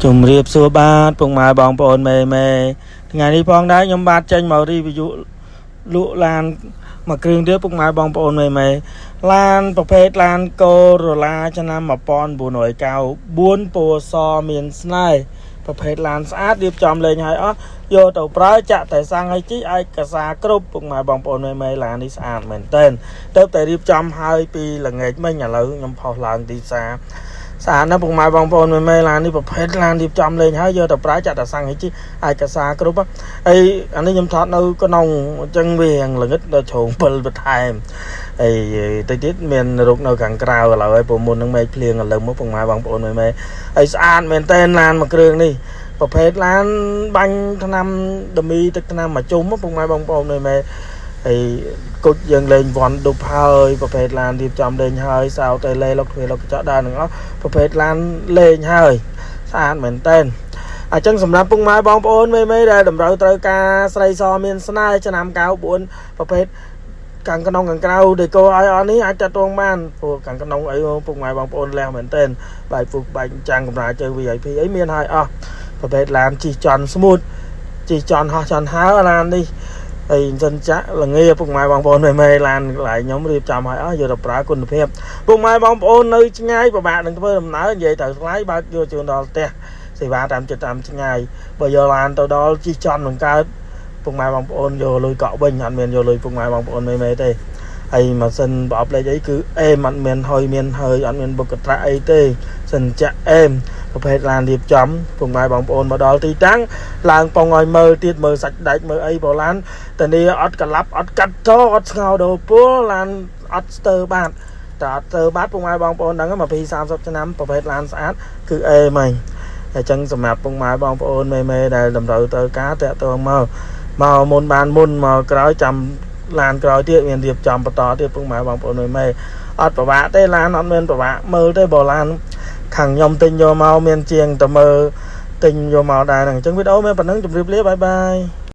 ជំរាបសួរបាទពុកម៉ែបងប្អូនមេមេថ្ងៃនេះផងដែរខ្ញុំបាទចេញមក review លក់ឡានមួយគ្រឿងទៀតពុកម៉ែបងប្អូនមេមេឡានប្រភេទឡាន Corolla ឆ្នាំ1994ពណ៌សមានស្នេហ៍ប្រភេទឡានស្អាតរៀបចំលេងឲ្យអស់យកទៅប្រើចាក់តែសាំងឲ្យជីឯកសារគ្រប់ពុកម៉ែបងប្អូនមេមេឡាននេះស្អាតមែនទែនទៅតែរៀបចំឲ្យពីល្ងាចមិញឥឡូវខ្ញុំផុសឡើងទីផ្សារ ស្អាតណាស់ពុកម៉ែបងប្អូនមេមេឡាននេះប្រភេទឡានរៀបចំលេងហើយយកទៅប្រើចាក់តែសាំងឲ្យជីឯកសារគ្រប់ហើយអានេះខ្ញុំថតនៅក្នុងអញ្ចឹងវារៀងល្ងិតដល់ជ្រង7បន្ថែមហើយតិចទៀតមានរូបនៅខាងក្រៅឥឡូវហើយព្រោះមុនហ្នឹងមេឃភ្លៀងឥឡូវមកពុកម៉ែបងប្អូនមេមេហើយស្អាតមែនតើឡានមួយគ្រឿងនេះប្រភេទឡានបាញ់ថ្នាំដមីទឹកថ្នាំមួយជុំពុកម៉ែបងប្អូនមេមេហើយគុជយើងលេងវ៉ាន់ឌុបហើយប្រភេទឡានរៀបចំលេងហើយសោតេលេលុកទ្វារលុកកញ្ចក់ដើរទាំងអស់ ប្រភេទឡានលេងហើយស្អាតមែនតើអញ្ចឹងសម្រាប់ពុកម៉ែបងប្អូនមេមេដែលតម្រូវត្រូវការស្រីសមានស្នេហ៍ឆ្នាំ94ប្រភេទខាងក្នុងខាងក្រៅដេកូឲ្យអស់នេះអាចតាក់ទងបានព្រោះខាងក្នុងអីពុកម៉ែបងប្អូនលះមែនតើបែកពុកបែកចាំងកម្រាលជើង VIP អីមានហើយអស់ប្រភេទឡានជិះចន់ស្មូតជិះចន់ហោះចន់ហើឡាននេះហើយសិនចាក់ល្ងាពុកម៉ែបងប្អូនមេមេឡានកន្លែងខ្ញុំរៀបចំឲ្យអស់យកទៅប្រើគុណភាព ពុកម៉ែបងប្អូននៅឆ្ងាយពិបាកនឹងធ្វើដំណើរនិយាយទៅថ្លៃបើកយកជូនដល់ផ្ទះសេវាតាមចិត្តតាមឆ្ងាយបើយកឡានទៅដល់ជិះចំនឹងកើតពុកម៉ែបងប្អូនយកលុយកក់វិញអត់មានយកលុយពុកម៉ែបងប្អូនមេមេទេហើយម៉ាស៊ីនប្រអប់លេខអីគឺអេមអត់មានហុយមានហើយអត់មានបុកត្រាក់អីទេសិនចាក់អេមប្រភេទឡានរៀបចំពុកម៉ែបងប្អូនមកដល់ទីតាំងឡើងប៉ុងឲ្យមើលទៀតមើលសាច់ដែកមើលអីព្រោះឡានតានីអត់ក្លាប់អត់កាត់ចោអត់ស្ងោដូរពលឡានអត់ស្ទើបាទ តែអត់ទៅបាត់ពុកម៉ែបងប្អូនដឹង20 30ឆ្នាំប្រភេទឡានស្អាតគឺអេហ្មងអញ្ចឹងសម្រាប់ពុកម៉ែបងប្អូនមេមេដែលតម្រូវត្រូវការតាក់ទងមកមកមុនបានមុនមកក្រោយចាំឡានក្រោយទៀតមានរៀបចំបន្តទៀតពុកម៉ែបងប្អូនមេមេអត់ប្របាក់ទេឡានអត់មានប្របាក់មើលទេបើឡានខាងខ្ញុំទិញយកមកមានជាងតែមើលទិញយកមកដែរហ្នឹងអញ្ចឹងវីដេអូមានប៉ុណ្ណឹងជម្រាបលា bye bye.